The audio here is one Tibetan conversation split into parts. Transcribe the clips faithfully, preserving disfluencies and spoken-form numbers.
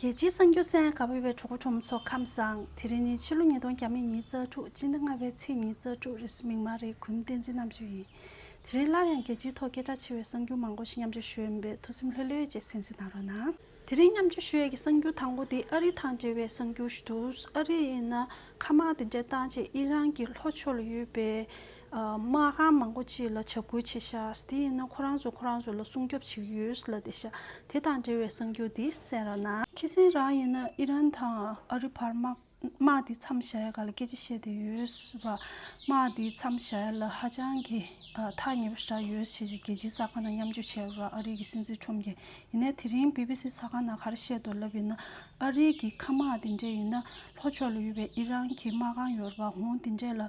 རྒྱལ་སྤྱིའི་གསར་འགྱུར་གསན་གནང་བའི་གྲོགས་པོ་གྲོགས་མོ་ཚོ་ཁམས་བཟང་། དེ་རིང་ནི་ཕྱི་ལོ་ཉིས་སྟོང་ཉི་ཤུ་རྩ་དྲུག་སྤྱི་ཟླ་ལྔ་པའི་ཚེས་ཉི་ཤུ་རྩ་དྲུག་རེད། མིང་མ་རེད། གུས་མོ་བསྟན་འཛིན་རྣམ་དཔྱོད་ཡིན། དེ་རིང་སླར་ཡང་རྒྱལ་སྤྱིའི་ཐོག་སྐད་གྲགས་ཆེ་བའི་གསར་འགྱུར་མང་པོ་ཞིག་མཉམ་སྤྱོད་ཞུ་ཡིན་པས་ཐུགས་སེམས་ལྷོད་ལྷོད་བྱས་གསན་གཟིགས་གནང་རོགས་གནང་། དེ་རིང་མཉམ་སྤྱོད་ཞུ་ཡས་ཀྱི་གསར་འགྱུར་དང་པོ་དེ་ཨ་རི་དང་འབྲེལ་བའི་གསར་འགྱུར་ཞིག་འདུག་ཨ་རི་ཡིན་ན་མཁའ་དམག་དེ་འདྲ་བཏང་རྗེས་ཨི་རན་གྱི་ལྷོ་ཕྱོགས་ལ་ཡོད་པའི་དམག་ཁང་མང་པོ་ཅིག་ལ་འཇབ་རྒོལ་བྱས་ཤག་དེ་ཡིན་ན་ཁོ་རང་ཚོ་ཁོ་རང་ཚོ་ལ་སྲུང་སྐྱོབ་བྱེད་ཀྱི་ཡོད་ལབ་བསྡད་ཤག་དེ་དང་འབྲེལ་བའི་གསར་འགྱུར་འདི་གསན་རོགས་གནང་། ཁ་སང་རང་ཡིན་ན་ཨི་རན་དང་ཨ་རི་བར་དམག་དམག་འདི་མཚམས་བཞག་ཡ་སྒང་ལ་སྐད་ཆ་བཤད་བསྡད་ཡོད་རེད་པ། དམག་འདི་མཚམས་བཞག་ཡ་ལ་ཧ་ཅང་གི་ཨ་ཐག་ཉེ་པོ་ཞིག་ཡོད་ཞེས་རྒྱལ་སྤྱིའི་གསར་ཁང་ནང་མཉམ་སྤྱོད་བྱས་པ་ཨ་རི་གི་སྲིད་འཛིན་ཁྲོམ་གྱིས། ཡིན་ནའི་དེ་རིང་བི་བི་སི་གསར་ཁང་ནང་ག་རེ་བཤད་འདུག་ལབ་ཡིན་ན། ཨ་རི་གི་མཁའ་དམག་དེ་འདྲས་ཡིན་ན་ལྷོ་ཕྱོགས་ལ་ཡོད་པའི་ཨི་རན་གྱི་དམག་ཁང་ཡོད་རེད་པ། འོང་དེ་འདྲས་ལ་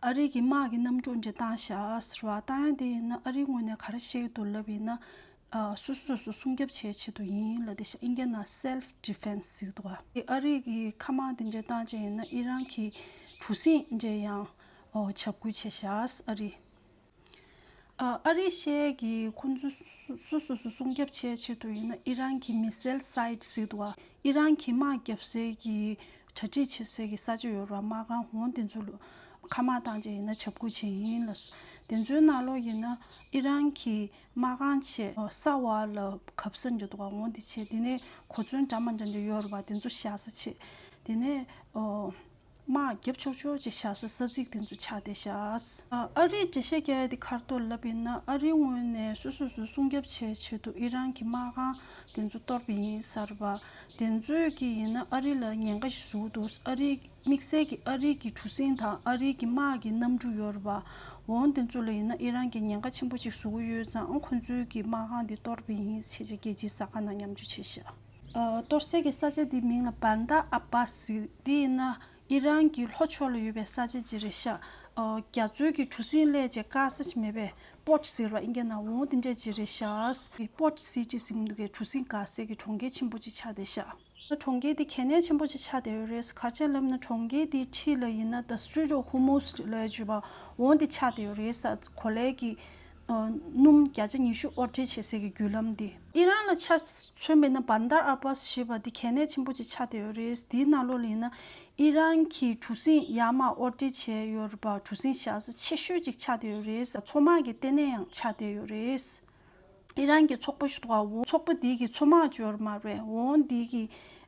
ཨ་རི་གི་དམག་གི་གནམ་གྲུ་འདྲས་བཏང་བཞག་ཟེར་བ། བཏང་ཡ་དེ་ཡིན་ན་ཨ་རིའི་ངོས་ནས་ག་རེ་བཤད་ཀྱི་འདུག་ལབ་ཡིན་ན། ཨ་སོ་སོ་སོ་སོ་སྲུང་སྐྱོབ་བྱེད་ཆེད་དུ་ཡིན་ལབ་བསྡད་ཤག་ཨིན་སྐད་ནང་self defense ཟེར་གྱི་འདུག་ག་ཨ་རི་གི་མཁའ་དམག་དེ་འདྲས་བཏང་བྱས་ཡིན་ན་ཨི་རན་གྱི་གྲུ་གཟིངས་འདྲས་ཡང་འཇབ་རྒོལ་བྱས་ཤག་ཨ་རི། ཨ་ཨ་རིའི་ཤེད་ཀྱི་ཁོང་ཚོ་སོ་སོ་སོ་སོ་སྲུང་སྐྱོབ་བྱེད་ཆེད་དུ་ཡིན་ན་ཨི་རན་གྱི་missile site ཟེར་གྱི་འདུག་ག་ཨི་རན་གྱི་དམག་བརྒྱབ་སའི་གི་གྲ་སྒྲིག་བྱེད་སའི་གི་ས་ཆ་ཡོད་རེད་པ། དམག་ཁང་འོང་དེ་ཚོ་ལ་མཁའ་དམག་བཏང་བྱས་ཡིན་ན་འཇབ་རྒོལ་བྱས་ཡིན་ལབ་སོང་། དེ་ཚོའི་ནང་ལོགས་ཡིན་ན་ཨི་རན་གྱི་དམག་ཁང་བྱས་ས་འོག་ལ་གབ་ས་འདྲ་འདུག་ག་འོང་དེ་བྱས་དེ་ནས་གོ་མཚོན་འདྲ་མ་འདྲ་འདྲ་ཡོད་རེད་པ། དེ་ཚོ་བཞག་ས་བྱས་དེ་ནས་ཨོ། དམག་རྒྱབ་ཆོག་ཆོག་ཅིག་བཞག་ས་ས་ཚིགས་དེ་ཚོ་ཆགས་བསྡད་ཤག་ཨ་ཨ་རིའི་འགྲེལ་བཤད་རྒྱག་ཡ་དེ་ག་རེ་འདུག་ལབ་ཡིན་ན། ཨ་རིའི་ངོས་ནས་སོ་སོ་སོ་སྲུང་སྐྱོབ་བྱེད་ཆེད་དུ་ཨི་རན་གྱི་དམག་ཁང་དེ་ཚོ་གཏོར་བ་ཡིན་ཟེར་བ། དེ་ཚོས་ཀྱི་ཡིན་ན་ཨ་རི་ལ་ཉེན་ཁ་ཞིག་བཟོ་གི་འདུག་ཨ་རི་དམིགས་བསལ་གྱི་ཨ་རི་གི་གྲུ་གཟིངས་དང་ཨ་རི་གི་དམག་གི་གནམ་གྲུ་ཡོད་རེད་པ། འོང་དེ་ཚོ་ལ་ཡིན་ན་ཨི་རན་གྱིས་ཉེན་ཁ་ཆེན་པོ་ཅིག་བཟོ་གི་ཡོད་ཙང་ཁོ་ཚོའི་གི་དམག་ཁང་དེ་གཏོར་བ་ཡིན་ཞེས་རྒྱལ་སྤྱིའི་གསར་ཁང་ནང་མཉམ་སྤྱོད་བྱས་ཤག་ཨ་གཏོར་སའི་གི་ས་ཆ་དེའི་མིང་ལ་བན་དར་ཨ་བྷ་སི་ཟེར། དེ་ཡིན་ན་ཨི་རན་གྱི་ལྷོ་ཕྱོགས་ལ་ཡོད་པའི་ས་ཆ་ཅིག་རེད་ཤག་ཨ་རྒྱ་མཚོའི་གི་གྲུ་གཟིངས་སླེབས་བྱས་བཀག་ས་ཞིག་མེད་པས་པོར་ཊི་ཟེར་བ་ཨིན་སྐད་ནང་འོང་དེ་འདྲས་ཅིག་རེད་ཤག་པོར་ཊི་སི་ཊི་ཟེར་གྱི་འདུག་གས། གྲུ་གཟིངས་བཀག་སའི་གི་གྲོང་ཁྱེར་ཆེན་པོ་ཅིག་ཆགས་བསྡད་ཤག་གྲོང་ཁྱེར་དེ་གལ་གནད་ཆེན་པོ་ཅིག་ཆགས་བསྡད་ཡོད་རེད། ག་རེ་བྱས་ལབ་ན་གྲོང་ཁྱེར་དེའི་འཁྲིས་ལ་ཡིན་ན་The Strait of Hormuz ལབ་ཅིག་ཡོད་པ་འོང་དེ་ཆགས་བསྡད་ཡོད་རེད་ས། གོ་ལའི་གི་ཨ་སྣུམ་བརྒྱ་ཆ་ཉི་ཤུ་དབོར་འདྲེན་བྱེད་སའི་གི་བརྒྱུད་ལམ་འདི། ཨི་རན་ལ་ཆ་མཚོན་པ་ཡིན་ན་བན་དར་ཨ་བྷ་སི་ཞེས་པ་འདི་གལ་གནད་ཆེན་པོ་ཅིག་ཆགས་བསྡད་ཡོད་རེད། འདིའི་ནང་ལོགས་ལ་ཡིན་ན་ཨི་རན་གྱི་གྲུ་གཟིངས་ཡར་མར་དབོར་འདྲེན་བྱས་ཡོད་རེད་པ། གྲུ་གཟིངས་བཞག་ས་ཆེ་ཤོས་ཅིག་ཆགས་བསྡད་ཡོད་རེད། མཚོ་དམག་གི་ལྟེ་གནས་ཡང་ཆགས་བསྡད་ཡོད་རེད། ཨི་རན་གྱི་ཚོགས་པ་ཞིག་འདུག་ག་འོ་ཚོགས་པ་འདི་གི་མཚོ་དམག་ཅིག་ཡོད་རེད་མ་རེད། འོ་འདི་གི་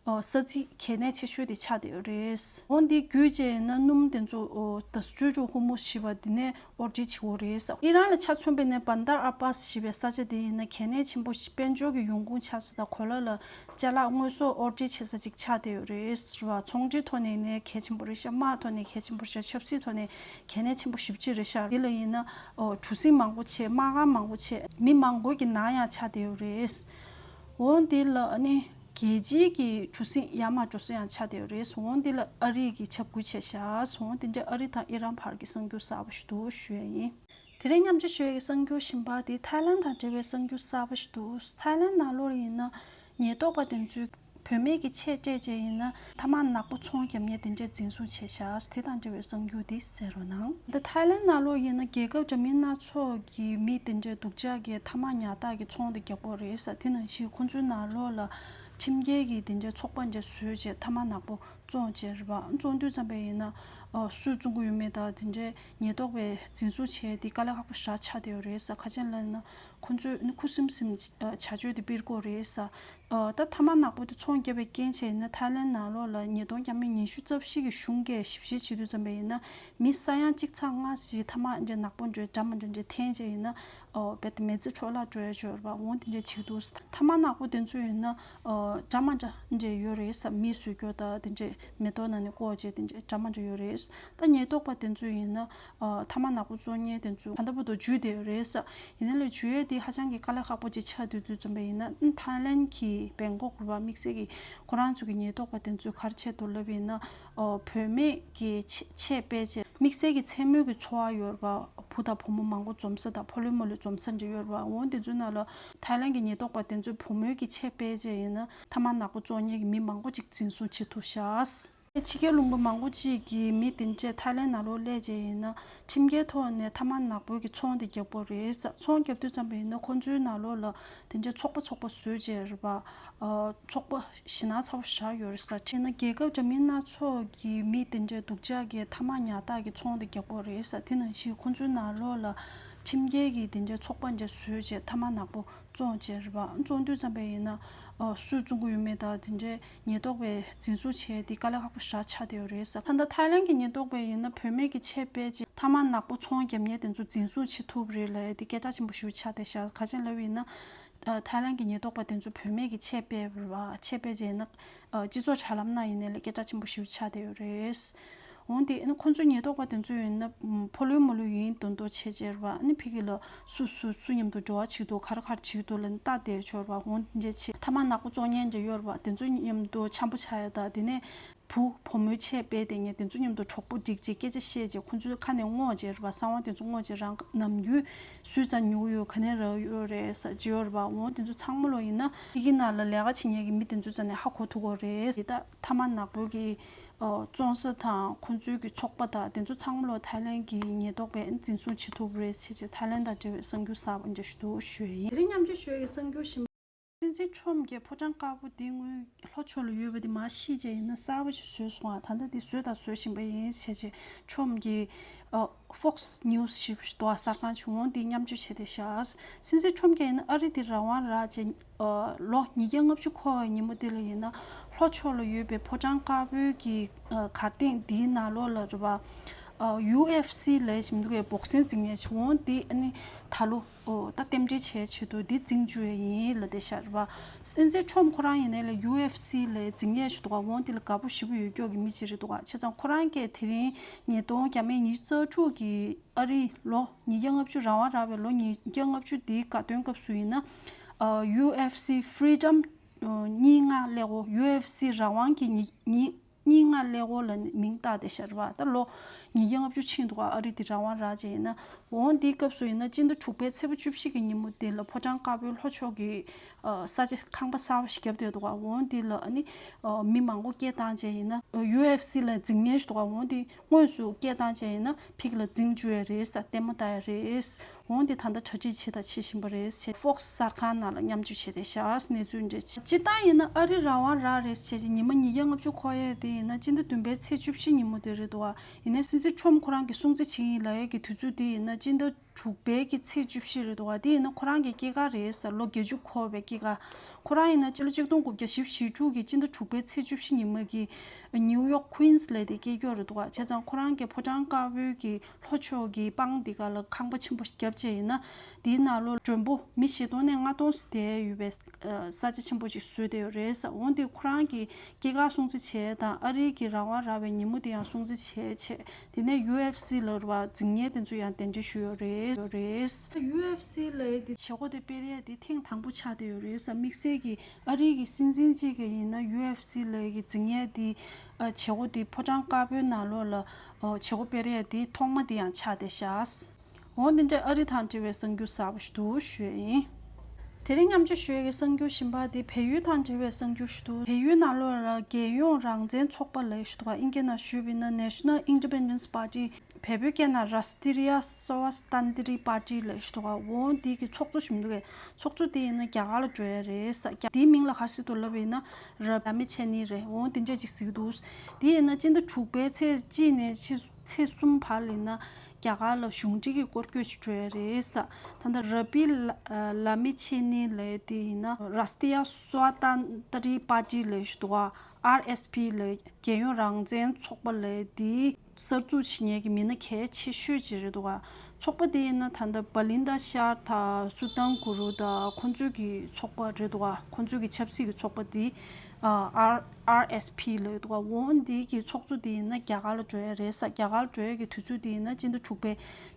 ཨོ་ས་ཚིགས་གལ་གནད་ཆེ་ཤོས་དེ་ཆགས་བསྡད་ཡོད་རེད། འོ་འདི་བརྒྱུད་བྱས་ན་སྣུམ་དེ་ཚོ་ཨོ་The Strait of Hormuz ཞེས་པ་འདི་ནས་དབོར་འདྲེན་བྱེད་ཀྱི་ཡོད་རེད། ཨི་རན་ལ་ཆ་མཚོན་པ་ཡིན་ན་བན་དར་ཨ་བྷ་སི་ཞེས་པའི་ས་ཆ་དེ་ཡིན་ན་གལ་གནད་ཆེན་པོ་ཞིག་དཔལ་འབྱོར་གྱི་ཡོང་ཁུངས་ཆགས་ས་དང་གོ་ལ་ལ་ཅ་ལག་དངོས་ཟོག་དབོར་འདྲེན་བྱེད་ས་ཅིག་ཆགས་བསྡད་ཡོད་རེད་ཟེར་བ། ཚོང་འབྲེལ་ཐོག་ནས་ནས་གལ་ཆེན་པོ་རེད་ཤག་དམག་ཐོག་ནས་གལ་ཆེན་པོ་རེད་ཤག་ཆབ་སྲིད་ཐོག་ནས་གལ་གནད་ཆེན་པོ་ཞེ་པོ་ཅིག་རེད་ཤག་འདི་ལ་ཡིན་ན་ཨོ་གྲུ་གཟིངས་མང་པོ་བྱས། དམག་ཁང་མང་པོ་བྱས། མི་མང་པོ་གི་ནང་ཡང་ཆགས་བསྡད་ཡོད་རེད། འོ་འདི་ལ་ཨ་ནི་རྒྱལ་སྤྱིའི་གི་གྲུ་གཟིངས་ཡར་མར་འགྲོ་ས་ཡང་ཆགས་བསྡད་ཡོད་རེད། འོ་འདི་ལ་ཨ་རི་གི་འཇབ་རྒོལ་བྱས་ཤག་འོ་འདི་འདྲ་ཨ་རི་དང་ཨི་རན་བར་གྱི་གསར་འགྱུར་གསར་པ་ཞིག་འདུག་ཞུ་ཡ་ཡིན། དེ་རིང་མཉམ་སྤྱོད་ཞུ་ཡ་གི་གསར་འགྱུར་གཞན་པ་དེ་ཐའི་ལན་དང་འབྲེལ་བའི་གསར་འགྱུར་གསར་པ་ཞིག་འདུག་ཐའི་ལན་ནང་ལོགས་ཡིན་ན་ཉེན་རྟོག་པ་དེ་ཚོས་བུད་མེད་ཀྱི་ཆས་སྤྲས་བྱས་ཡིན་ན་ཐ་མག་ནག་པོ་ཚོང་རྒྱག་མཁན་དེ་འདྲས་འཛིན་བཟུང་བྱས་ཤག་དེ་དང་འབྲེལ་བའི་གསར་འགྱུར་དེ་གསན་རོགས་གནང་། འདི་ཐའི་ལན་ནང་ལོགས་ཡིན་ན་རྒྱལ་ཁབ་འདྲ་མིན་སྣ་ཚོགས་ཀྱི་མི་དེ་འདྲས་སྡུག་ཅག་གི་ཐ་མག་ཉར་སྟངས་ཀྱི་ཚོང་དེ་རྒྱག་གི་ཡོད་རེད་ས། དེ་ནང་བཞིན་ཁོང་ཚོའི་ནང་ལོགས་ལ་ཁྲིམས་འགལ་གྱི་དེ་འདྲས་ཚོགས་པ་འདྲ་བཟོས་བྱས་ཐ་མག་ནག་པོ་བཙོང་བྱས་རེད་པ། བཙོང་དུས་ཙམ་པ་ཡིན་ན་ཨ་སུས་བཙོང་གི་ཡོད་མེད་དང་དེ་འདྲས་ཉེན་རྟོག་པས་འཛིན་བཟུང་བྱས་དེ་དཀའ་ལས་ཁག་པོ་ཞེ་དྲག་ཆགས་བསྡད་ཡོད་རེད་ས། ག་རེ་བྱས་ལབ་ན་ཁོང་ཚོས་ནི་ཁུ་སིམ་སིམ་བྱ་སྤྱོད་དེ་སྤེལ་གྱི་ཡོད་རེད་ས། ཨ་ད་ཐ་མག་ནག་པོ་དེ་ཚོང་བརྒྱབ་པའི་རྐྱེན་བྱས་ཡིན་ན་ཐའི་ལན་ནང་ལོགས་ལ་ཉིས་སྟོང་ཉི་ཤུ་རྩ་བཞི་གི་གཞུང་གིས་ཞིབ་བཤེར་བྱེད་དུས་ཙམ་པ་ཡིན་ན་མི་ས་ཡ་གཅིག་ཚེག་ལྔ་ཞིག་ཐ་མག་འདྲ་ནག་པོ་འདྲ་འདྲ་མི་འདྲ་འདྲ་འཐེན་བྱས་ཡིན་ན་ཨོ་རྦད་དེ་མི་ཚེ་འཕྲོ་བརླག་འགྲོ་ཡ་ཅིག་ཡོད་རེད་པ། འོ་དེ་འདྲ་བྱེད་ཀྱི་འདུག་ཐ་མག་ནག་པོ་དེ་ཚོ་ཡིན་ན་ཨོ་འདྲ་མི་འདྲ་འདྲ་ཡོད་རེད་ས། མི་བཟོས་རྒྱུ་དང་དེ་འདྲ་མེ་ཏོག་ནང་ནས་བཀོག་བྱས་དེ་འདྲ་འདྲ་མི་འདྲ་ཡོད་རེད། ད་ཉེན་རྟོག་པ་དེ་ཚོ་ཡིན་ན་ཨོ་ཐ་མག་ནག་པོ་བཙོང་མཁན་དེ་ཚོ་ད་ལྟ་བར་དུ་འཇུས་བསྡད་ཡོད་རེད་ས། ཡིན་ནའི་ལས་འཇུ་ཡས་དེ་ཧ་ཅང་གི་དཀའ་ལས་ཁག་པོ་ཅིག་ཆགས་བསྡད་དུས་ཙམ་པ་ཡིན་ན་ཐའི་ལན་གྱི་བེང་ཀོག་རུ་བ་དམིགས་བསལ་གྱི་ཁོ་རང་ཚོ་གི་ཉེན་རྟོག་པ་དེ་ཚོས་ག་རེ་བྱས་འདུག་ལབ་ཡིན་ན་ཨོ་བུད་མེད་ཀྱི་ཆས་ཆས་སྤྲས་བྱས་དམིགས་བསལ་གྱི་མཚན་མོ་གི་འཚོ་བ་ཡོད་རེད་པ། བུ་དང་བུ་མོ་མང་པོ་འཛོམས་ས་དང་ཕོ་ལོས་མོ་ལོས་འཛོམས་ས་འདྲ་ཡོད་རེད་པ། འོ་དེ་ཚོའི་ནང་ལ་ཐའི་ལན་གྱི་ཉེན་རྟོག་པ་དེ་ཚོས་བུ་མོའི་གི་ཆས་སྤྲས་བྱས་ཡིན་ན་ཐ་མག་ནག་པོ་བཙོང་མཁན་གྱི་མི་མང་པོ་ཅིག་འཛིན་བཟུང་བྱེད་ཐུབ་ཤག་ཕྱི་རྒྱལ་ལུང་པ་མང་པོ་ཅིག་གི་མི་དེ་འདྲས་ཐའི་ལན་ནང་ལོགས་སླེབས་བྱས་ཡིན་ན། ཁྲིམས་འགལ་ཐོག་ནས་ཐ་མག་ནག་པོའི་གི་ཚོང་དེ་རྒྱག་གི་རེད་ཟེར། ཚོང་རྒྱབ་དུས་ཙམ་པ་ཡིན་ན་ཁོང་ཚོའི་ནང་ལོགས་ལ་དེ་འདྲས་ཚོགས་པ་ཚོགས་པ་བཟོས་བྱས་རེད་པ། ཨ། ཚོགས་པ་ཞེད་སྣང་ཚ་པོ་བཞག་ཡོད་རེད་ཟེར། བྱས་ན་རྒྱལ་ཁབ་འདྲ་མིན་སྣ་ཚོགས་ཀྱི་མི་དེ་འདྲས་སྡུག་ཅག་གི་ཐ་མག་ཉར་སྟངས་ཀྱི་ཚོང་དེ་རྒྱག་གི་རེད་ཟེར། དེ་ནང་བཞིན་ཁོང་ཚོའི་ནང་ལོགས་ལ་ཁྲིམས་འགལ་གྱི་དེ་འདྲས་ཚོགས་པ་འདྲ་བཟོས་བྱས་ཐ་མག་ནག་པོ་བཙོང་བྱས་རེད་པ། བཙོང་དུས་ཙམ་པ་ཡིན་ན། ཨ། སུས་བཙོང་གི་ཡོད་མེད་དང་དེ་འདྲའི་ཉེན་རྟོག་པས་འཛིན་བཟུང་བྱས་ཏེ་དཀའ་ལས་ཁག་པོ་ཞེ་དྲག་ཆགས་བསྡད་ཡོད་རེད་ཟེར། ད་ལྟ་ཐའི་ལན་གྱི་ཉེན་རྟོག་པས་ཡིན་ན་བུད་མེད་ཀྱི་ཆས་སྤེལ་ཅིང་ཐ་མག་ནག་པོ་ཚོང་རྒྱག་མཁན་དེ་ཚོ་འཛིན་བཟུང་བྱེད་ཐུབ་རེད་ལབ་ཡ་དེ་སྐད་གྲགས་ཆེན་པོ་ཞེ་པོ་ཆགས་བསྡད་ཤག་ག་རེ་ཡིན་ལབ་ཡིན་ན། ཨ། ཐའི་ལན་གྱི་ཉེན་རྟོག་པ་དེ་ཚོ་བུད་མེད་ཀྱི་ཆས་སྤེལ་བ་ཆས་སྤེལ་བྱས་ན། ཨ། སྤྱི་ཚོགས་དྲ་ལམ་ནང་ཡིན་ནའི་ལས་སྐད་གྲགས་ཆེན་པོ་ཞེ་པོ་ཆགས་བསྡད་ཡོད་རེད། འོན་ཏེ་ཨ་ནི་ཁོང་ཚོའི་ཉེན་རྟོག་པ་དེ་ཚོ་ཡིན་ན་ཕོ་ལུས་མོ་ལུས་ཡིན་མདོག་མདོག་བྱས་བྱས་རེད་པ། ཨ་ནི་ཕ་གི་ལ་སུ་སུ་སུ་མཉམ་དུ་འབྲེལ་བ་བྱེད་འདུག་ག་རེ་ག་རེ་བྱེད་འདུག་ལབ་ནས་ལྟ་བསྡད་ཆོག་རེད་པ། འོན་ཏེ་ཆེ་ཐ་མག་ནག་པོ་བཙོང་མཁན་འདྲ་ཡོད་རེད་པ། དེ་ཚོ་མཉམ་དུ་འཆམ་པོ་ཆགས་ཡ་དང་དེ་ནས་བུ་བུ་མོའི་ཆས་སྤེལ་བསྡད་མཁན་དེ་ཚོ་མཉམ་དུ་གྲོགས་པོ་སྒྲིག་བྱས་སྐད་ཆ་བཤད་བྱས་ཁོང་ཚོའི་ཁ་ནས་བསྔོགས་བྱས་རེད་པ། གསང་བ་དེ་ཚོ་བསྔོགས་བྱས་རང་ནམ་རྒྱུན་སུས་ཙང་ཉོ་གི་ཡོད་ག་ནས་རག་ཡོད་རེད་ཟེར་གྱི་ཡོད་རེད་པ། འོན་དེ་ཚོ་ཚང་མ་ལོ་ཡིན་ན་ཕ་གི་ནང་ལ་ལས་ཀ་བྱེད་མཁན་གྱི་མི་དེ་ཚོ་རྩ་ནས་ཧ་གོ་ཐུབ་ཀྱི་ཡོད་རེད། དེ་ད་ཐ་མག་ནག་པོ་གི་ཨོ། བཙོང་ས་དང་ཁོང་ཚོའི་གི་ཚོགས་པ་དང་དེ་ཚོ་ཚང་མ་ལོ་ཐའི་ལན་གྱི་ཉེན་རྟོག་པས་འཛིན་བཟུང་བྱེད་ཐུབ་རེད་ཟེར་བྱས་ཐའི་ལན་དང་འབྲེལ་བའི་གསར་འགྱུར་གསར་པ་འདྲ་ཞིག་འདུག་ཞུ་ཡ་ཡིན། དེ་རིང་མཉམ་སྤྱོད་ཞུ་ཡ་གི་གསར་འགྱུར་གཞན་པ། སྲིད་འཛིན་ཁྲོམ་གྱིས་ཕོ་བྲང་དཀར་པོ་འདི་སྔོན་ལྷོ་ཕྱོགས་ལ་ཡོད་པ་དེ་མར་བཤིག་བྱས་ཡིན་ན་གསར་པ་ཞིག་བཟོས་སོང་བ། ད་ལྟ་འདི་བཟོས་དང་བཟོ་བཞིན་པ་ཡིན་ཟེར་བྱས་ཁྲོམ་གྱིས་ཨོ། Fox News ཞེས་པ་ཞིག་འདུག་གསར་ཁང་ཞིག་འོང་དེ་མཉམ་སྤྱོད་བྱས་ཏེ་བཞག་སྲིད་འཛིན་ཁྲོམ་གྱིས་ཡིན་ན་ཨ་རི་དེ་རང་དབང་རག་བྱས། ལོ་ཉིས་བརྒྱ་ལྔ་བཅུ་འཁོར་བའི་ཉིན་མོ་དེ་ལ་ཡིན་ན་ལྷོ་ཕྱོགས་ལ་ཡོད་པའི་ཕོ་བྲང་དཀར་པོའི་གི་གར་སྟེགས་འདིའི་ནང་ལོགས་ལ་རེད་པ། ཡུ་ཨེཕ་སི་ལབ་བཞིན་འདུག་གས་བོག་སིང་འཛིང་ཡས་ཞིག་འོང་དེ་ཨ་ནི་ད་ལོ་ད་རྟེན་འབྲེལ་བྱས་ཆེད་དུ་འདི་འཛིང་བཅུག་ཡས་ཡིན་ལབ་བསྡད་ཤག་རེད་པ། སྲིད་འཛིན་ཁྲོམ་ཁོ་རང་ཡིན་ནའི་ལ་ཡུ་ཨེཕ་སི་ལབ་འཛིང་ཡས་ཞིག་འདུག་ག་འོང་དེ་ལ་དགའ་པོ་ཞེ་པོ་ཡོད་སྐྱོ་གི་མི་ཞིག་རེད་འདུག་ག་བྱས་ཙང་ཁོ་རང་གིས་དེ་རིང་ཉིས་སྟོང་བརྒྱ་མེད་ཉི་ཤུ་རྩ་དྲུག་གི་ཨ་རིའི་ལོ་ཉིས་བརྒྱ་ལྔ་བཅུ་རང་དབང་རག་པའི་ལོ་ཉིས་བརྒྱ་ལྔ་བཅུ་འདིའི་དགའ་སྟོན་སྐབས་སུ་ཡིན་ན། ཡུ་ཨེཕ་སི་Freedom གཉིས་ལྔ་ཀླད་ཀོར་ཡུ་ཨེཕ་སི་རང་དབང་གི་ཉིས་གཉིས་གཉིས་ལྔ་ཀླད་ཀོར་ལ་མིང་བཏགས་བསྡད་ཤག་རེད་པ། ད་ལོ་ཉིས་བརྒྱ་ལྔ་བཅུ་ཕྱིན་འདུག་ག་ཨ་རི་འདི་རང་དབང་རག་བྱས་ཡིན་ན། འོང་འདིའི་སྐབས་སུ་ཡིན་ན་སྤྱི་ཟླ་དྲུག་པའི་ཚེས་པ་བཅུ་བཞི་གི་ཉིན་མོ་དེ་ལ་ཕོ་བྲང་དཀར་པོའི་ལྷོ་ཕྱོགས་ཀྱི་ས་ཆ་ཁང་པ་གསར་པ་ཞིག་བརྒྱབ་བསྡད་འདུག་ག་འོང་འདི་ལ་ཨ་ནི་མི་མང་པོ་སྐད་བཏང་བྱས་ཡིན་ན་ཡུ་ཨེཕ་སི་ལ་འཛིང་ཉེན་ཞིག་འདུག་ག་འོང་འདི་དངོས་སུ་སྐད་བཏང་བྱས་ཡིན་ན་ཕ་གི་ལ་འཛིང་བཅུག་ཡ་རེད་ཟེར་ལྟད་མོ་ལྟ་ཡ་རེད། འོང་འདི་ད་ལྟ་གྲ་སྒྲིག་བྱེད་དང་བྱེད་བཞིན་པ་རེད་ཟེར་Fox གསར་ཁང་ནང་ལ་མཉམ་སྤྱོད་བྱས་ཏེ་བཞག་གནས་ཚུལ་འདྲ་ཅིག་སྤྱིར་བཏང་ཡིན་ན་ཨ་རི་རང་དབང་རག་རེད་ཟེར་བྱས་ཉི་མ་ཉིས་བརྒྱ་ལྔ་བཅུ་འཁོར་ཡས་དེ་ཡིན་ན་སྤྱི་ཟླ་བདུན་པའི་ཚེས་བཅུ་བཞི་ཉིན་མོ་དེ་རེད་འདུག་ག་ཡིན་ནའི་སྲིད་འཛིན་ཁྲོམ་ཁོ་རང་གིས་སྲུང་བརྩི་བྱེད་ཀྱི་ཡིན་ལབ་ཡས་ཀྱི་དུས་ཚོད་དེ་ཡིན་ན་སྤྱི་ཟླ་དྲུག་པའི་གི་ཚེས་བཅུ་བཞི་རེད་འདུག་ག་དེ་ཡིན་ན་ཁོ་རང་གི་སྐྱེས་སྐར་རེད་ཟེར་ལོ་བརྒྱད་ཅུ་འཁོར་བའི་སྐྱེས་སྐར། ཁོ་རང་ཡིན་ན་སྤྱི་ལོ་ཆིག་སྟོང་དགུ་བརྒྱ་བཞི་བཅུ་ཞེ་དྲུག་གི་སྤྱི་ཟླ་དྲུག་པའི་ཚེས་བཅུ་བཞི་ཉིན་མོ་གི་ནིའུ་ཡོག་ཀུན་སི་ལབ་དེ་སྐྱེས་སྐྱོ་རེད་འདུག་ག་བྱས་ཙང་ཁོ་རང་གི་ཕོ་བྲང་དཀར་པོའི་གི་ལྷོ་ཕྱོགས་ཀྱི་སྤང་དེ་ག་ལ་ཁང་པ་ཆེན་པོ་ཞིག་བརྒྱབ་བྱས་ཡིན་ན་དེའི་ནང་ལོགས་མགྲོན་པོ་མི་བཞི་སྟོང་ནས་ལྔ་སྟོང་ཙམ་བསྡད་ཡོད་པའི་ས་ཆ་ཆེན་པོ་ཞིག་བཟོས་བསྡད་ཡོད་རེད་ཟེར། འོང་དེ་ཁོ་རང་གི་སྐྱེས་སྐར་སྲུང་བརྩི་བྱས་དང་ཨ་རི་གི་རང་དབང་རག་པའི་ཉིན་མོ་དེ་ཡང་སྲུང་བརྩི་བྱས་བྱས། དེ་ནས་ཡུ་ཨེཕ་སི་ལབ་པ་འཛིང་ཉེན་དེ་ཚོ་ཡང་གདན་འདྲེན་ཞུས་ཡོད་རེད། ཡོད་རེད། ཡུ་ཨེཕ་སི་ལབ་ཡས་དེ་བྱེད་སྒོ་དེ་སྤེལ་ཡས་དེ་ཐེངས་དང་པོ་ཆགས་བསྡད་ཡོད་རེད་ཟེར། དམིགས་བསལ་གྱི་ཨ་རི་གི་སྲིད་འཛིན་གཅིག་གིས་ཡིན་ན་ཡུ་ཨེཕ་སི་ལབ་ཡས་ཀྱི་འཛིང་ཉེན་དེ་བྱེད་སྒོ་དེ་ཕོ་བྲང་དཀར་པོའི་ནང་ལོགས་ལ་བྱེད་སྒོ་སྤེལ་ཡས་དེ་ཐོག་མ་དེ་ཡང་ཆགས་བསྡད་ཤག་འོ་འདི་འདྲ་ཨ་རི་དང་འབྲེལ་བའི་གསར་འགྱུར་གསར་པ་ཞིག་འདུག་ཞུ་ཡས་ཡིན། དེ་རིང་མཉམ་སྤྱོད་ཞུ་ཡས་ཀྱི་གསར་འགྱུར་གཞན་པ་དེ་བལ་ཡུལ་དང་འབྲེལ་བའི་གསར་འགྱུར་ཞིག་འདུག་བལ་ཡུལ་ནང་ལོགས་ལ་རྒྱལ་ཡོངས་རང་བཙན་ཚོགས་པ་ལབ་ཞིག་འདུག་ག་ཨིན་སྐད་ནང་ཞུས་པ་ཡིན་ན་National Independence Party། བལ་པོའི་སྐད་ནང་Rastriya Swatantri Party ལབ་ཞིག་འདུག་ག་འོ་འདི་གི་ཚོགས་གཙོ་ཞིག་འདུག་གས། ཚོགས་གཙོ་དེ་ཡིན་ན་རྒྱ་གར་ལ་འགྲོ་ཡས་རེད་ཟེར། རྒྱ་དེའི་མིང་ལ་ག་རེ་ཟེར་འདུག་ལབ་པ་ཡིན་ན་ར་བྷ་ལ་མི་ཆེ་ནི་རེད། འོ་འདི་འདྲ་ཅིག་ཟེར་གྱི་འདུག་དེ་ཡིན་ན་སྤྱི་ཟླ་དྲུག་པའི་ཚེས་གཅིག་ནས་ཕྱི་ཚེས་གསུམ་བར་ལ་ཡིན་ན་རྒྱ་གར་ལ་གཞུང་འབྲེལ་གྱི་སྐོར་སྐྱོད་ཅིག་འགྲོ་ཡས་རེད་ཟེར། ད་ལྟ་ར་བྷི་ལ་མི་ཆེ་ནི་ལབ་ཡས་དེ་ཡིན་ན་Rastriya Swatantri Party ལབ་ཞིག་འདུག་ག་ཨར་ཨེས་པི་ལབ་རྒྱལ་ཡོངས་རང་བཙན་ཚོགས་པ་ལབ་ཡས་དེ་གསར་འཛུགས་བྱེད་མཁན་གྱི་མི་སྣ་གལ་ཆེ་ཤོས་ཅིག་རེད་འདུག་ག་ཚོགས་པ་དེ་ཡིན་ན་ད་ལྟ་བ་ལིན་ད་ཤར་དང་སུ་ཏན་གུ་རུ་དང་ཁོང་ཚོའི་གི་ཚོགས་པ་རེད་འདུག་ག་ཁོང་ཚོའི་གི་ཆབ་སྲིད་ཀྱི་ཚོགས་པ་དེ་ཨ་ཨར་ཨར་ཨེས་པི་ལབ་འདུག་ག་འོ་འདི་གི་ཚོགས་གཙོ་དེ་ཡིན་ན་རྒྱ་གར་ལ་འགྲོ་ཡས་རེད་ཟེར། རྒྱ་གར་ལ་འགྲོ་ཡས་ཀྱི་དུས་ཚོད་དེ་ཡིན་ན་སྤྱི་ཟླ་དྲུག་པའི་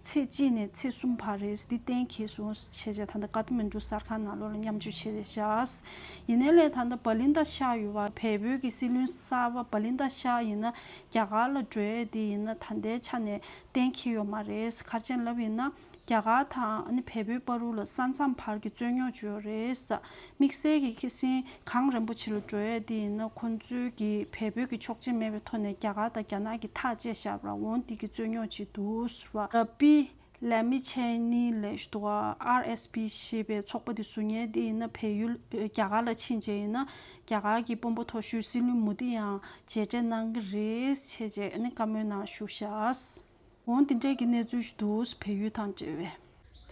ཚེས་གཅིག་ནས་ཚེས་གསུམ་བར་རེད། འདི་གཏན་འཁེལ་སོང་བྱས་བྱས་ད་ལྟ་ཀ་ཐ་མན་གྲུ་གསར་ཁང་ནང་ལོགས་ལ་མཉམ་སྤྱོད་བྱས་ཏེ་བཞག་ཡིན་ནའི་ལས་ད་ལྟ་བ་ལིན་ད་ཤར་ཡོད་པ་བལ་པོའི་གི་སྲིད་བློན་གསར་པ་བ་ལིན་ད་ཤར་ཡིན་ན་རྒྱ་གར་ལ་འགྲོ་ཡས་དེ་ཡིན་ན་ད་ལྟའི་ཆ་ནས་གཏན་འཁེལ་ཡོད་མ་རེད། ག་རེ་བྱས་ལབ་ཡིན་ན་ རྒྱ་གར་དང་ཨ་ནི་བལ་པོའི་བར་ལ་ས་མཚམས་བར་གྱི་རྩོད་རྙོག་ཅིག་ཡོད་རེད་ས། དམིགས་བསལ་གྱི་ཁ་སང་གངས་རིན་པོ་ཆེ་ལ་འགྲོ་ཡས་དེ་ཡིན་ན་ཁོང་ཚོའི་གི་བལ་པོའི་གི་ཆོག་མཆན་མེད་པའི་ཐོག་ནས་རྒྱ་གར་དང་རྒྱ་ནག་གི་ཐག་བཅད་བཞག་པ་འོང་དེ་གི་རྩོད་རྙོག་ཅིག་འདུག་ཟེར་བ། ར་པི་ལེ་མི་ཆེ་ནི་ལས་ཞུ་དུ་ཨར་ཨེས་པི་ཞེས་པའི་ཚོགས་པ་དེ་བཟོ་མཁན་དེ་ཡིན་ན་བལ་ཡུལ་རྒྱ་གར་ལ་ཕྱིན་བྱས་ཡིན་ན་རྒྱ་གར་གྱི་དཔོན་པོ་མཐོ་ཤོས་སྲིད་བློན་མོ་དི་ཡང་མཇལ་འཕྲད་གནང་གི་རེད་ཟེར་བྱས་ཨ་ནི་བཀའ་མོལ་གནང་བཞུགས་ཤག་འོང་དེ་འདྲས་ཀྱི་གནས་ཚུལ་ཞིག་འདུག་བལ་ཡུལ་དང་འབྲེལ་བའི།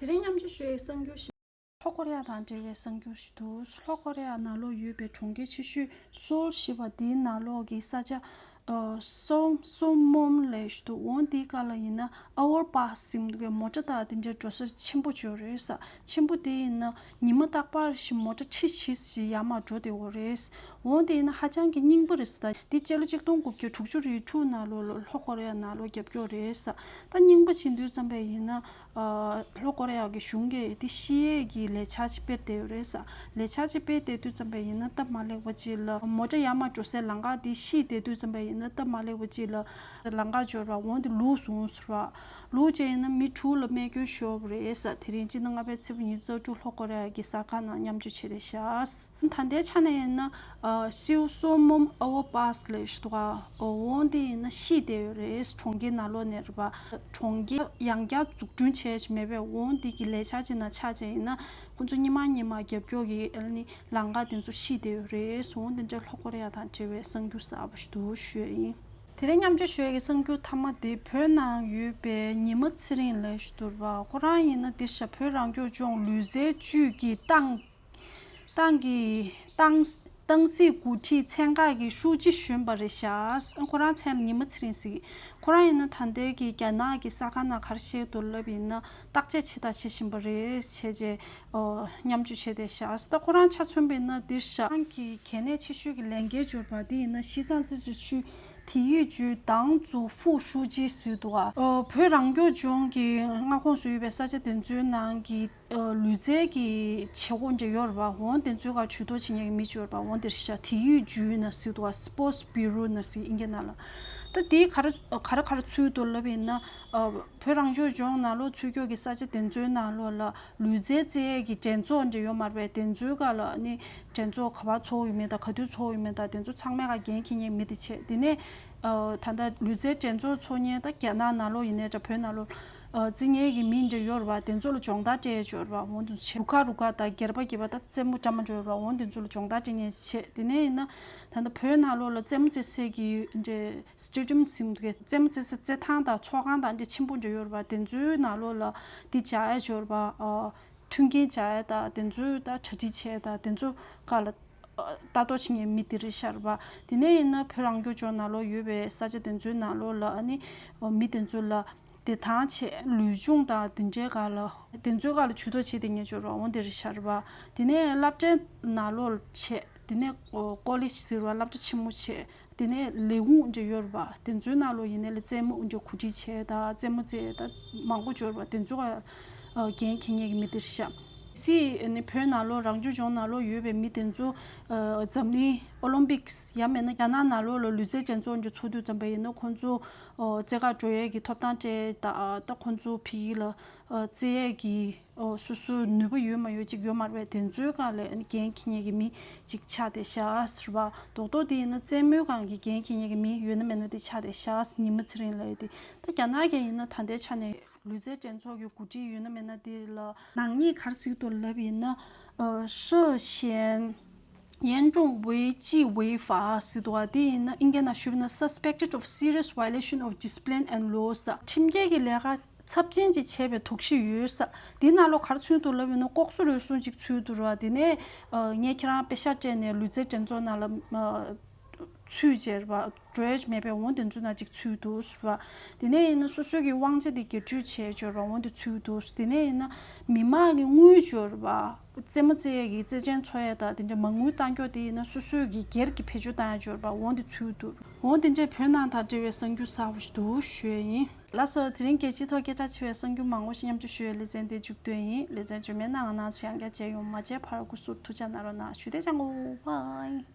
དེ་རིང་མཉམ་སྤྱོད་ཞུ་ཡའི་གསར་འགྱུར་ཞིག་ལྷོ་ཀོ་རི་ཡ་དང་འབྲེལ་བའི་གསར་འགྱུར་ཞིག་འདུག་ལྷོ་ཀོ་རི་ཡ་ནང་ལོགས་ཡོད་པའི་གྲོང་ཁྱེར་ཆེ་ཤོས་སོལ་ཞེས་པ་དེའི་ནང་ལོགས་ཀྱི་ས་ཆ་སོ་སོ་མོམ་ལས་ཞུ་འོང་དེའི་སྐབས་ལ་ཡིན་ན་ཨ་ཝར་པཱ་སི་ཟེར་གྱི་མོ་ཊ་དང་དེ་འདྲའི་འགྲོ་ས་ཆེན་པོ་ཅིག་ཡོད་རེད་ས། ཆེན་པོ་དེ་ཡིན་ན་ཉི་མ་རྟག་པར་ཞིག་མོ་ཊ་ཁྲི་བཞི་ཞིག་ཡར་མར་འགྲོ་བསྡད་ཡོད་རེད། འོང་དེ་ཡིན་ན་ཧ་ཅང་གི་རྙིང་པ་རེད་ས། ད་འདི་སྤྱི་ལོ་ཆིག་སྟོང་དགུ་བརྒྱ་དྲུག་ཅུ་རེ་དྲུག་ནང་ལོགས་ལ་ལྷོ་ཀོ་རི་ཡ་ནང་ལོགས་རྒྱབ་སྐྱོར་རེད་ས། ད་རྙིང་པ་བྱེད་དུས་ཙམ་པ་ཡིན་ན། ལྷོ་ཀོ་རི་ཡ་གི་གཞུང་གིས་དེ་ཕྱེ་ཡས་ཀྱི་ལས་འཆར་ཅིག་སྤེལ་བསྡད་ཡོད་རེད་ས། ལས་འཆར་ཅིག་སྤེལ་བསྡད་དུས་ཙམ་པ་ཡིན་ན་སྟབས་མ་ལེགས་པ་ཅིག་ལ་མོ་ཊ་ཡར་མར་འགྲོ་སའི་ལམ་ཁ་དེ་ཕྱེ་བསྡད་དུས་ཙམ་པ་ཡིན་ན་སྟབས་མ་ལེགས་པ་ཅིག་ལ་ལམ་ཁ་འབྱོར་བ་འོང་དེ་ལུག་བཟུང་ཟེར་བ། ལུག་བཅས་ཡིན་ན་མི་དྲུག་ལ་རྨས་སྐྱོན་ཤོར་བ་རེད་ས། དེ་རིང་སྤྱི་ཟླ་ལྔ་པའི་ཚེས་པ་ཉི་ཤུ་རྩ་དྲུག་ལྷོ་ཀོ་རི་ཡ་གི་གསར་ཁང་ནང་མཉམ་སྤྱོད་བྱས་ཏེ་བཞག་ད་ལྟའི་ཆ་ནས་ཡིན་ན། སིའུ་སོ་མོམ་ཨ་ཝར་པཱ་སི་ལས་ཞུ་དུ་འོང་དེ་ཡིན་ན་ཕྱེ་བསྡད་ཡོད་རེད། གྲོང་ཁྱེར་ནང་ལོགས་ནས་རེད་པ། གྲོང་ཁྱེར་ཡང་བསྐྱར་འཛུགས་སྐྲུན་བྱས་ཤིག་མེད་པས་འོང་དེ་གི་ལས་འཆར་ཅིག་ནང་ཆགས་ཅིག་ཡིན་ན་ཁོང་ཚོ་སྔོན་མ་སྔོན་མ་རྒྱབ་སྐྱོར་གྱི་ཨ་ནི་ལམ་ཁ་དེ་ཚོ་ཕྱེ་བསྡད་ཡོད་རེད། འོང་དེ་འདྲ་ལྷོ་ཀོ་རི་ཡ་དང་འབྲེལ་བའི་གསར་འགྱུར་གསར་པ་ཞིག་འདུག་ཞུ་ཡ་ཡིན། དེ་རིང་མཉམ་སྤྱོད་ཞུ་ཡ་གི་གསར་འགྱུར་མཐའ་མ་དེ་བོད་ནང་ཡོད་པའི་ཉི་མ་ཚེ་རིང་ལས་ཞུ་དུ་རེད་པ། ཁོ་རང་ཡིན་ན་དེ་ཤ་བོད་རང་སྐྱོང་ལྗོངས་ལུས་རྩལ་ཅུས་ཀྱི་ཏང་ཏང་གི་ཏང་ཏང་སྲིད་འགོ་ཁྲིད་ཚན་ཁག་གི་ཧྲུའུ་ཅི་གཞོན་པ་རེད་ཤག་ཁོ་རང་མཚན་ལ་ཉི་མ་ཚེ་རིང་ཟེར། ཁོ་རང་ཡིན་ན་ད་ལྟའི་གི་རྒྱ་ནག་གི་གསར་ཁང་ནང་ག་རེ་བཤད་འདུག་ལབ་ཡིན་ན་བརྟག་དཔྱད་བྱེད་དང་བྱེད་བཞིན་པ་རེད་བྱས་རྗེས་ཨོ་མཉམ་སྤྱོད་བྱས་ཏེ་ཤག་ད་ཁོ་རང་ཆ་མཚོན་པ་ཡིན་ན་འདིར་ཤག་ཁོ་རང་གི་གལ་གནད་ཆེ་ཤོས་ཀྱི་ལས་འགན་འབྱོར་པ་དེ་ཡིན་ན་ཞི་ཙང་ཙི་ཅི་ཆུས་དེ་ཡི་ཅུས་ཏང་ཙུའུ་ཧྥུའུ་ཧྲུའུ་ཅི་ཟེར་འདུག་ཨ། ཨོ་བོད་རང་སྐྱོང་ལྗོངས་ཀྱི་མངའ་ཁོངས་སུ་ཡོད་པའི་ས་ཆ་དེ་ཚོའི་ནང་གི་ལུས་རྩལ་གྱི་བྱེད་སྒོ་འདྲ་ཡོད་རེད་པ། འོང་དེ་ཚོའི་ཁར་ཇུས་གཏོགས་བྱེད་མཁན་གྱི་མི་ཅིག་ཡོད་རེད་པ། འོང་དེར་ཤ་དེ་ཡུས་ཇུས་ན་ཟེར་འདུག་པ། སི་པོར་ཊི་སི་བྷི་རོ་ན་ཟེར་ཨིན་སྐད་ནང་ལ། ད་དེའི་ག་རེ་ག་རེ་ག་རེ་ཚུད་འདུག་ལབ་ཡིན་ན། བོད་རང་སྐྱོང་ལྗོངས་ནང་ལོགས་ཚུད་སྐྱོད་ཀྱི་ས་ཆ་དེ་ཚོའི་ནང་ལོགས་ལ་ལུས་རྩལ་རྩེད་ཡས་ཀྱི་འགྲན་ཚོགས་འདྲ་ཡོད་མ་རེད་པས། དེ་ཚོའི་སྒང་ལ་ནི་འགྲན་ཚོགས་ག་པར་ཚོགས་ཡོད་མེད་དང་ག་དུས་ཚོགས་ཡོད་མེད་དང་དེ་ཚོ་ཚང་མའི་ཁར་འགན་འཁྱེར་མཁན་མི་དེ་བྱས། དེ་ནས་ད་ལྟ་ལུས་རྩལ་འགྲན་ཚོགས་ཚོགས་མཁན་ད་རྒྱ་ནག་ནང་ལོགས་ཡིན་ནའི་འདྲ་བོད་ནང་ལོགས། རྩེད་མཁན་གྱི་མི་འདྲ་ཡོད་རེད་པ། དེ་ཚོ་ལ་སྦྱོང་བརྡར་སྤྲད་ཡོད་རེད་པ། འོང་དུ་ཆེ་རུ་ཁ་རུ་ཁ་དང་སྒེར་པ་སྒེར་པ་དང་རྩེད་མོ་འདྲ་མ་འདྲ་ཡོད་རེད་པ། འོང་དེ་ཚོ་ལ་སྦྱོང་བརྡར་སྤྲད་མཁན་བྱས། དེ་ནས་ཡིན་ན་ད་ལྟ་བོད་ནང་ལོགས་ལ་རྩེད་མོ་རྩེ་སའི་གི་འདྲ་སི་ཊེ་ཌི་ཡམ་ཟེར་གྱི་རྩེད་མོ་རྩེ་ས་རྩེད་ཐང་དང་ཚོགས་ཁང་དང་འདྲ་ཆེན་པོ་འདྲ་ཡོད་རེད་པ། དེ་ཚོའི་ནང་ལོགས་ལ་འདི་སྦྱང་ཡས་ཡོད་རེད་པ། མཐུན་རྐྱེན་སྦྱང་ཡས་དང་དེ་ཚོའི་ད་གྲ་སྒྲིག་བྱས་དང་དེ་ཚོ་སྒང་ལ། ལྟ་རྟོག་བྱེད་མཁན་མི་དེ་རེད་ཤག་རེད་པ། དེ་ནས་ཡིན་ན་བོད་རང་སྐྱོང་ལྗོངས་ནང་ལོགས་ཡོད་པའི་ས་ཆ་དེ་ཚོའི་ནང་ལོགས་ལ་ཨ་ནི་མི་དེ་ཚོ་ལ་བདེ་ཐང་ཆེད་ལུས་སྦྱོང་དང་དེ་འདྲའི་སྒང་ལ་དེ་ཚོའི་སྒང་ལ་ཇུས་གཏོགས་བྱེད་བསྡད་མཁན་ཅིག་ཡོད་རེད་པ། འོང་དེ་རེད་ཤག་རེད་པ། དེ་ནས་སློབ་གྲྭའི་ནང་ལོགས་བྱས། དེ་ནས་ཀོ་ལེཇ་ཟེར་བ་སློབ་གྲྭ་ཆེན་མོ་བྱས། དེ་ནས་ལས་ཁུངས་འདྲ་ཡོད་རེད་པ། དེ་ཚོའི་ནང་ལོགས་ཡིན་ནའི་ལ་རྩེད་མོ་འདྲ་གོ་སྒྲིག་བྱས་དང་རྩེད་མོ་རྩེ་ད་མང་པོ་ཅིག་ཡོད་རེད་པ། དེ་ཚོ་འགན་འཁྱེར་མཁན་གྱི་མི་དེ་རེད་ཤག་སི་ནི་བོད་ནང་ལོགས་རང་སྐྱོང་ལྗོངས་ནང་ལོགས་ཡོད་པའི་མི་དེ་ཚོ་འཛམ་གླིང་ཨོ་ལིམ་པིག་སི་ཡང་མིན་ན་རྒྱ་ནག་ནང་ལོགས་ལ་ལུས་རྩལ་འགྲན་ཚོགས་འདྲ་ཚོགས་དུས་ཙམ་པ་ཡིན་ན་ཁོང་ཚོ་རྩེད་གར་འགྲོ་ཡས་ཀྱི་ཐོབ་ཐང་སྤྲད་ད་ད་ཁོང་ཚོ་ཕ་གི་ལ་རྩེད་ཡས་ཀྱི་སོ་སོའི་ནུས་པ་ཡོད་མ་ཡོད་ཅིག་ཡོད་མ་རེད་པས། དེ་ཚོའི་སྒང་ལ་འགན་འཁྱེར་མཁན་གྱི་མི་ཅིག་ཆགས་བསྡད་ཤག་ཟེར་བ། རྡོག་རྡོག་དེ་ཡིན་ན་རྩེད་མོའི་སྒང་གི་འགན་འཁྱེར་མཁན་གྱི་མི་ཡོད་ན་མེད་ན་དེ་ཆགས་བསྡད་ཤག་ཉི་མ་ཚེ་རིང་ལབ་ཡས་དེ་ད་རྒྱ་ནག་གི་ཡིན་ན་ད་ལྟའི་ཆ་ནས། ལུས་རྩལ་འགྲན་ཚོགས་ཀྱི་འགོ་ཁྲིད་ཡོད་ན་མེད་ན་དེ་ལ་ནག་ཉེས་ག་རེ་ཟེར་འདུག་ལབ་ཡིན་ན། 涉嫌严重违纪违法 ཟེར་འདུག་པ། དེ་ཡིན་ན་ཨིན་སྐད་ནང་ཞུས་ན་suspected of serious violation of discipline and laws. ཁྲིམས་འགལ་གྱི་ལས་ཀ་ཚབས་ཆེན་ཅིག་བྱས་པའི་དོགས་གཞི་ཡོད་ས། དེའི་ནང་ལོགས་ག་རེ་ཚུད་འདུག་ལབ་ཡིན་ན་ལྐོག་ཟ་རུལ་སུངས་ཅིག་ཚུད་འདུག་ར། དེ་ནས་ངས་ཁྱེད་རང་པེ་ཤག་སྤྲད་ནས་ལུས་རྩལ་འགྲན་ཚོགས་ནང་ལ་ཚུད་བྱས་ར་བ། འགྲོ་ཡ་མེད་པའི་འོང་དེ་ཚོའི་ནང་ཅིག་ཚུད་འདུག་ཟེར་བ། དེ་ནས་ཡིན་ན་སོ་སོའི་གི་དབང་ཆ་དེ་སྒེར་གཅོད་བྱས་འབྱོར་བ་འོང་དེ་ཚུད་འདུག་དེ་ནས་ཡིན་ན་མི་མང་གི་དངུལ་འབྱོར་བ། རྩེད་མོ་རྩེ་ཡས་ཀྱི་རྩེད་འགྲན་འཚོགས་ཡས་དང་དེ་འདྲ་མ་དངུལ་གཏང་རྒྱུ་དེ་ཡིན་ན་སོ་སོའི་གི་སྒེར་གྱི་བེད་སྤྱོད་བཏང་ཡས་འབྱོར་བ་འོང་དེ་ཚུད་འདུག་འོང་དེ་འདྲའི་བོད་ནང་དང་འབྲེལ་བའི་གསར་འགྱུར་གསར་པ་ཞིག་འདུག་ཞུ་ཡས་ཡིན། ལགས་སོ། དེ་རིང་རྒྱལ་སྤྱིའི་ཐོག་སྐད་གྲགས་ཆེ་བའི་གསར་འགྱུར་མང་པོ་ཞིག་མཉམ་སྤྱོད་ཞུ་ཡས་ལེ་ཚན་དེ་མཇུག་བསྡུས་ཡིན། ལེ་ཚན་རྗེས་མའི་ནང་ང་རང་ཚོ་ཡང་བསྐྱར་མཇལ་ཡོང་། མ་མཇལ་བར་སྐུ་གཟུགས་ཐུགས་ཅག་གནང་རོགས་གནང་། ཞུ་དེ་ཅང་གོ། བྷའི།